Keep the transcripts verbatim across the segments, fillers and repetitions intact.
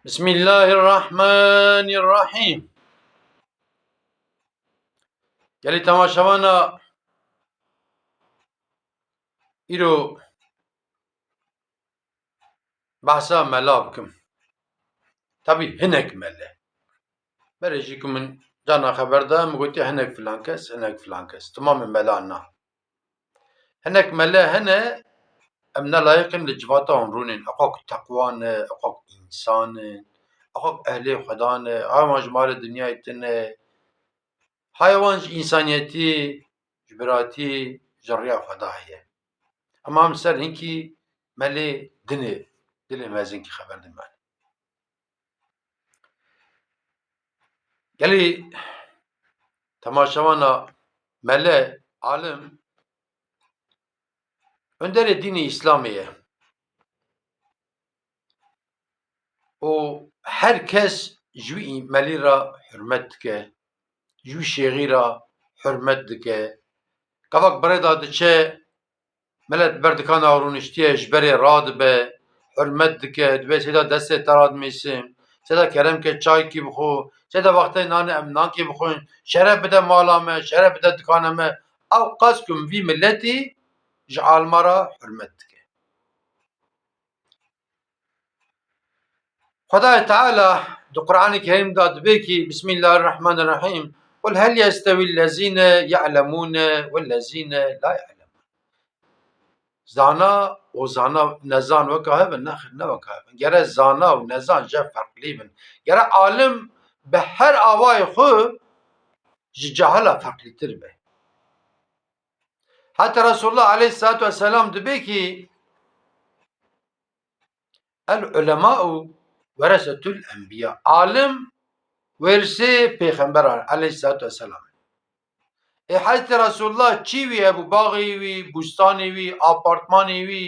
Bismillahirrahmanirrahîm. Gelî temaşevana îro behsa mela bikim. Tabî hinek mele. Berê jî ku min carna xeber da, min gotiye hinek filan kes, hinek filan kes. Timamê mela na. Hinek mele hene, em ne layiq in li civata wan rûnên. Eqok teqwa ne, eqok însan in, eqok ehlê Xweda ne. Haya wan ji malê dinyayê tune. Haya wan ji însaniyetî, ji biratî, ji riya Xweda heye. Ema em ser hinkî melê dinê, dilê mezin kî xeber dimane. Gelî temaşevana mele, alim, önderê dînê Îslamê ye. Û her kes ji wî melî re hurmet dike, ji wî şêxî re hurmet dike. Gavak birê de diçe, milet ber dikana rûniştiye, ji berê radibe, hurmet dike, dibê seyda destê te radimîsim, seyda kerem ke çaykî bixwe, seyda wextê nanê em nankî bixwin, şeref bide mala me, şeref bide dikana me. Ew qas ku vî miletî ji alma re hurmet dike. Xwedayê Teala di Qur'anê Kerîm de dibê kî, Bismillahirrahmanirrahîm, "Qul hel yestewî lezîne ya'lemûne we lezîne la ya'lemûn." Zana û zana nezan weka hev in? Nexir, ne weka hev in. Gere zana û nezan ji ferqlî bin. Gere alim bi her awayê xwe ji cahila ferqlîtir be. Heta Resulullah aleyhissalatu vesselam dibê kî, "El ulema'u weresetul enbiya." Alim wêrisê pêxemberan aleyhissalatu vesselam. Ê Hezretî Resulullah çî wî hebû, baxê wî, bûstanê wî, apartmanê wî,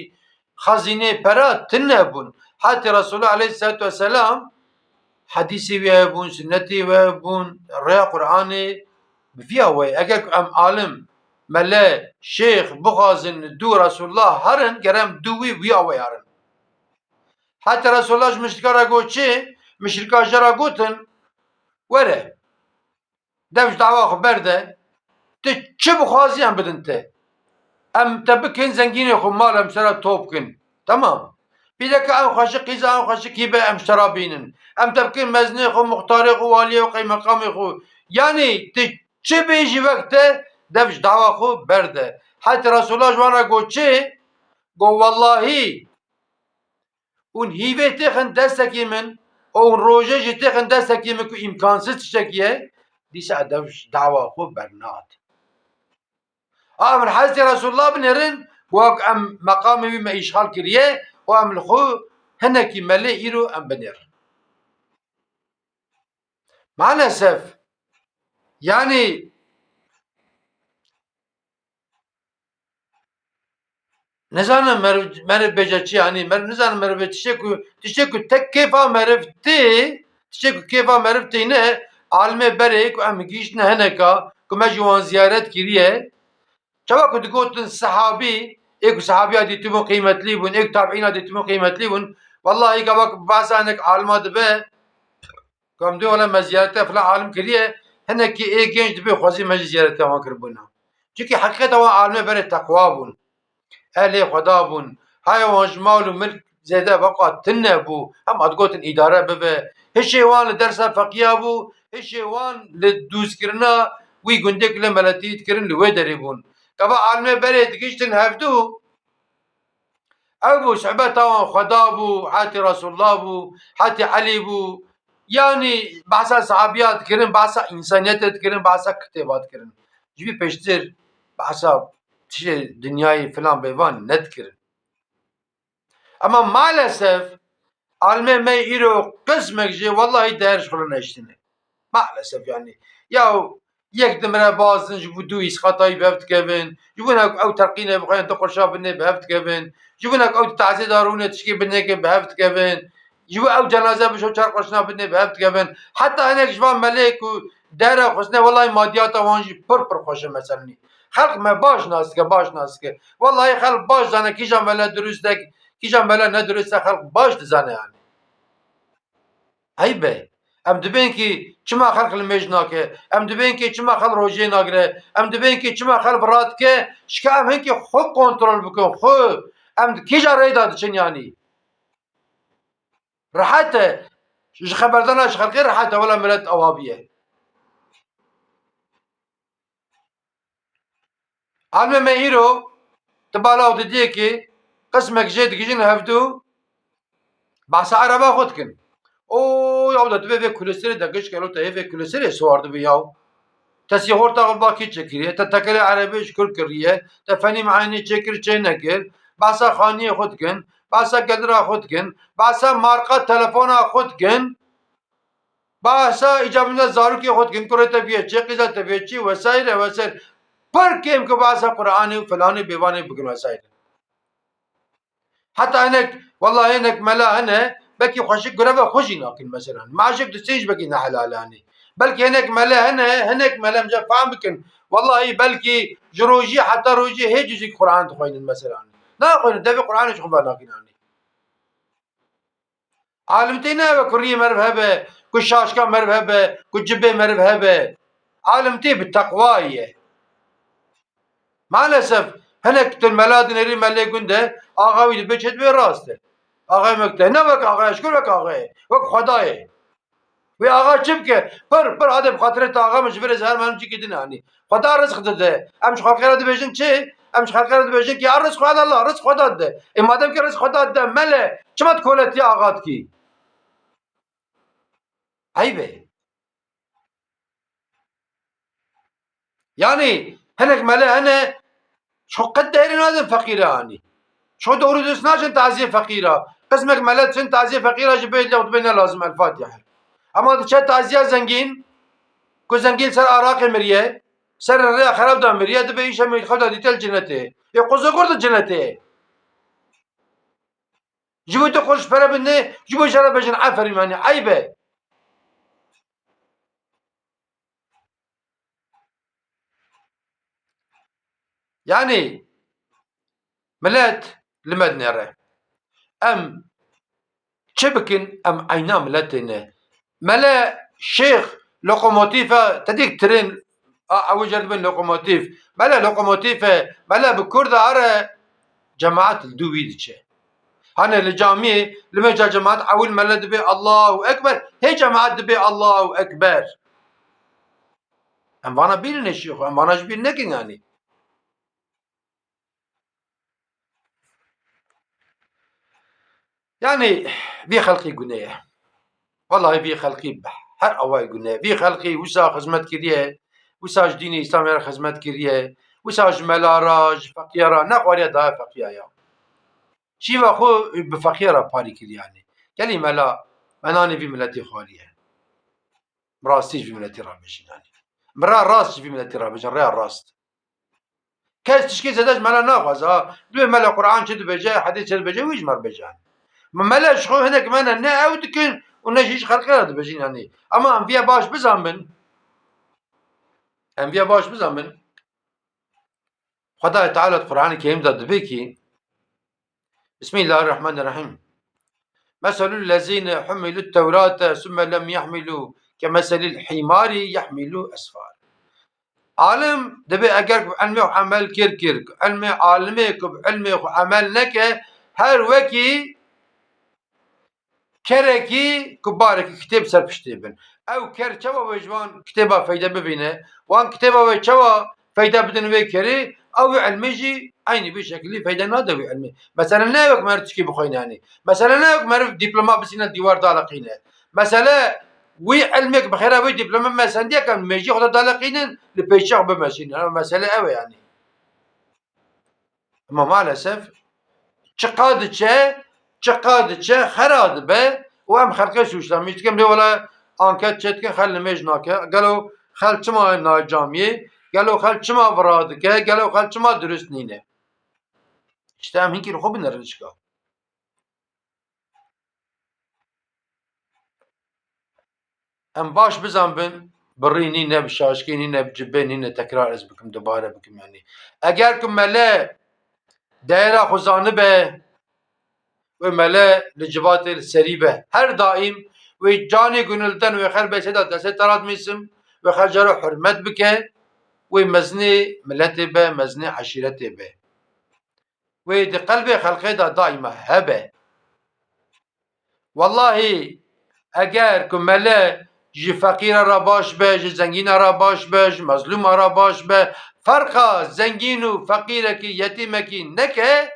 xezînê pera tune bûn. Heta Resulullah aleyhissalatu vesselam hedîsê wî hebûn, sunnetê wî hebûn, rêya Qur'anê bi vî awayî. Eger ku em alim, mele, şêx bixwazin dû Resulullah herin, gere em dû wî, wî awayî herin. Heta Resulullah ji muşrika re got çi? Muşrika jê re gotin, "Were, dev ji dawa xwe berde, tu çi bixwazî em bidin te. Em te bikin zengînê xwe, mal em sera top kin. Temam. Pîdeke em xweşik qîza em xweşikî be, em ji te re bînin. Em te bikin mezinê xwe, muxtarê xwe, waliyê xwe, qeymeqamê xwe. Yanî tu çi bêjî wek te, dev ji dawa xwe berde." Heta Resulullah ji wan re got çi? Got, "Wellahî, hûn hîvê têxin destekî min û hûn rojê jî têxin destekî min ku îmkansiz tiştekî ye, dîsa dev ji dawa xwe bernat." A em li Hezretî Resulullah binêrin, wek em meqamê wî me îşxal kiriye û em li xwe hinekî melê îro em binêrin. Maalesef, yanî, nizanim meriv, meriv bêje çi, yanî, meriv, nizanim meriv bê tiştê ku, tiştê ku tek kêfa meriv tê, tiştê ku kêfa meriv têne, alimê berê ku em gihîştine hineka, ku me jî wan ziyaret kiriye. Çawa ku digotin sehabî, ê ku sehabiya dîtibûn qîmetlî bûn, ê ku tabiîna dîtibûn qîmetlî bûn, wellahî gava ku behsa hinek alima dibe, ku em dê wele me ziyarete filan alim kiriye, hinekî ê genç dibê xwezî me jî ziyarete wan kiribûna. Çimkî heqîqeta wan alimê berê teqwa bûn. Ehlê Xweda bûn. Haya wan ji mal û milk zêde veqa tune bû. Hema digotin îdare bibe. Hişê wan li dersa feqiya bû, hişê wan li dûzkirina wî gundê ku lê meletî dikirin li wê derê bûn. Gava alimê berê digihiştin hevdû, ew bû, sohbeta wan Xweda bû, hetî Resulullah bû, hetî Elî bû. Yanî behsa sahabiya dikirin, behsa însaniyetê dikirin, behsa kitêba dikirin. Ji vî pêştir behsa tiştê dinyayê filan bêvan nedikirin. Ema maalesef alimê me îro qismek jê wellahî değer ji xwe re neştine. Maalesef yanî. Ya yek dimire bazin ji bo dû îsqatayî bi hev dikevin. Ji bo ne ew terqînê bixwên du qurşa binê bi hev dikevin. Ji bo ne ew di tazê de rûne tişkê binêke bi hev dikevin. Ji bo ew cenaze bi şo çar qurşina binê bi hev dikevin. Heta hinek ji van melê ku dere xwistine wellahî madiyata wan jî pir pir xweş e meselnî. Xelk me baş nas dike, baş nas dike. Wellahî xelk baş zane kîjan mele dirust e, kîjan mele ne dirust e, xelk baş dizane yanî. Eyb e. Em dibên kî çima xelk li mêj nake? Em dibên kî çima xelk rojê nagire? Em dibên kî çima xelk vira dike? Şika em hinkî xwe kontrol bikin, xwe. Em di kîja rêda diçin yanî? Rehet e. Ji xeberdana ji xelkê rehet e. Wela milet awa bûye. Almê me îro, tu bala û didiyekê, qismek jê digihîjin hevdû, behsa ereba xwe dikin. O, ya da tu bê vê kulîsirê de giş gelo te hê vê kulîsirê siwar dibi yaw. Te sîhorta xwe ba kî çêkiriye, te tekerê erebê ji kur kiriye, te fenî meynî çêkir çê nekir, behsa xaniyê xwe dikin, behsa gedira xwe dikin, behsa marqa telefona xwe dikin. Bahsa îcabinde zarokê xwe dikin, kurê te bûye çi, qîza te bûye çi, wesaîre, wesaîre. Pir kêm ku bahsa Qur'anê û filanê bêvanê bikin wesaîre. Heta hinek, wela hinek mela hene, belkî xweşik greva xwe jî nakin mesela. Meaşek du sê jî belkî ne helal e, hani. Belkî hinek mele hene, hinek mele em jê fehm bikin. Wellahî belkî ji rojî heta rojî hê cizîk Qur'an dixwînin mesela. Naxwînin, devê Qur'anê ji xwe venakin, hani. Alimtî ne ew e ku riyê meriv hebe, ku şaşka meriv hebe, ku cibê meriv hebe. Alimtî bi teqwayê ye. Maalesef hinek tu mela dinêrî melê gund e, axa wî dibe çê dibê rast e. Axayê me te ne wek axayê, ji kur wek axayê, wek Xwedayê. Wê axa çi bike? Pir, pir hade bi xatirê te axa min ji vir êzar me cîkê din anî. Xweda rizq dide. Em ji xelkê re dibêjin çi? Em ji xelkê re dibêjin ki ya rizq Xweda Allah, rizq Xweda dide. Ê madem ki rizq Xweda dide, mele, çima tu koletiya axa dikî? Eyb e. Yanî hinek mele hene, ço qet deyrê nadin feqîre anî. Ço doğru düz naçin taziyê feqîra. Qismek mele çin taziyê feqîra ji bê lewt bê ne lazim. El Fatiha. Ama diçe taziya zengîn, ku zengîn ser araqê miriye, ser rêya xerab da miriye, dibe îşe mîlxew da dîtel cinetê. Ê qozo gurd cinetê. Ji bo tu xweş pere binde, ji bo jara bejin aferîn, yanî eyb e. Yanî milet li me dinêre. Em çi bikin? Em eyna miletê ne. Mele şêx lokomotîf e, te dîk tirên a, ew ê jê re dibin lokomotîf. Mele lokomotîf e, mele bi kur de are cemaat li dû wî diçe. Hane li camiyê, li mêja cemaat ewil mele dibê Allahu Ekber, hê cemaat dibê Allahu Ekber. Em vana bîrîne şêxo, em vana ji bîr nekin yanî. Yanî vî xelqî gune ye. Wellahî vî xelqî bi her awayî gune ye. Vî xelqî wisa xizmet kiriye, wisa ji dînê Îslamê re xizmet kiriye, wisa ji mela re, ji feqîya re, nexwariye daye feqîya ya. Şîva xwe bi feqîya re parî kiriye yanî. Gelî mela, me nanê vî miletî xwariye. Rastî ji vî miletî re bêjin yanî. Min re rast ji vî miletî re bêjin, rêya rast. Kes tişkê zêde ji me re naxwaze, ha. Dibê mele Qur'an çi dibêje, hedîs çi dibêje, wî ji me re bêje. Me mele ji xwe hinek me ne, ne ew dikin û ne jî ji xelkê re dibêjin yanî. Ama em viya baş bizanbin. Em viya baş bizanbin. Xwedayê Teala di Qur'anê Kerîm de dibê kî, Bismillahirrahmanirrahim. Meselul lezîne hummilut tewrate summe lem yahmilu ke meselil himari yahmilu esfar. Alim dibê eger ku bi ilmê xwe emel kir kir, ku ilmê alimê ku bi ilmê xwe emel neke, her wekî kerekî ku barekî kitêb ser piştê bin. Ew ker çawa wê ji wan kitêba feyde bibîne? Wan kitêba wê çawa feyde bidin wê kerê? Ew wê ilmê jî eynî vê şekilî feyde nade wê ilmê. Mesele ne wek meriv tişkî bixwîne, yanî. Mesele ne wek meriv dîploma bisîne dîwar daleqîne. Mesele wî ilmêk bi xêra wê dîploma me sendiye ke mêjî xwe de daleqînin, li pêşiya xwe bimeşînin. Ew mesele ew e, yanî. Ama maalesef çiqa diçe, çiqa diçe xera dibe û em xelkê sûclemîş dikin. Lê wele anket çêdikin, xel nimêj nake. Gelo xel çima nayê camiyê? Gelo xel çima vira dike? Gelo xel çima dirust nîne? Îşte em hinkî li xwe binerin şika. Em baş bizanbin, bi rî nîne, bi şaşkî nîne, bi cibê nîne, tekrar ez bikim, dubare bikim, yanî. Eger ku mele deyra xwe zanibe, wê mele li civatê li serî be. Her daîm Wê canê gönülden wê xer bê seyda destê te re dimîsim, wê xer cara hurmet bike, wê mezinê miletê be, mezinê eşîretê be. Wê di qelbê xelqê de daîma hebe. Wellahî, eger ku mele ji feqîra re baş be, ji zengîna re baş be, ji mezlûma re baş be, ferqa zengîn û feqîrekî, yetîmekî neke,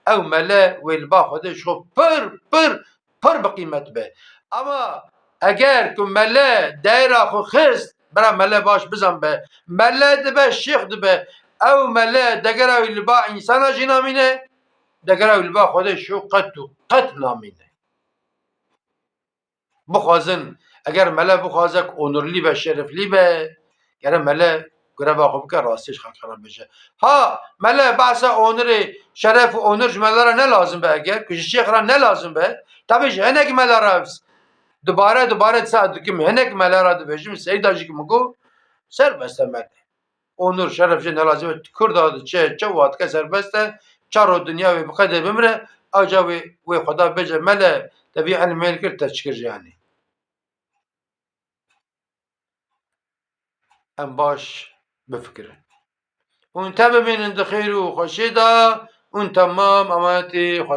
ew mele wê li ba Xwedê ji xwe pir, pir, pir bi qîmet be. Ama eger ku mele dayîra xwe xist, bira mele baş bizan be, mele dibe, şêx dibe, ew mele degera wî li ba însana jî namîne, degera wî li ba Xwedê şo qet û qet namîne. Bixwazin, eger mele bixwaze ku onurlî be, şereflî be, gere mele greva xwe bike, rastî ji xelkê re bêje. Ha, mele behsa onurê, şeref û onur ji mele re ne lazim be, eger ku ji şêx re ne lazim be, tabî ji hinek mele re dubare dubare disa dikim, hinek mele re dibêjim, seyda jî ki min got, serbest e mele. Onur, şeref jê ne lazim e. Kurda diçe, çawa dike serbest e. Çar ro dinya wê bi qedê bimire. Aca wê, wê Xweda bêje mele, te vî ilmê li kir, te çi kir ji yanî. Em baş bifikirin. Hûn te bimînin di xêr û xweşiyê de, hûn temam emanetê Xweda.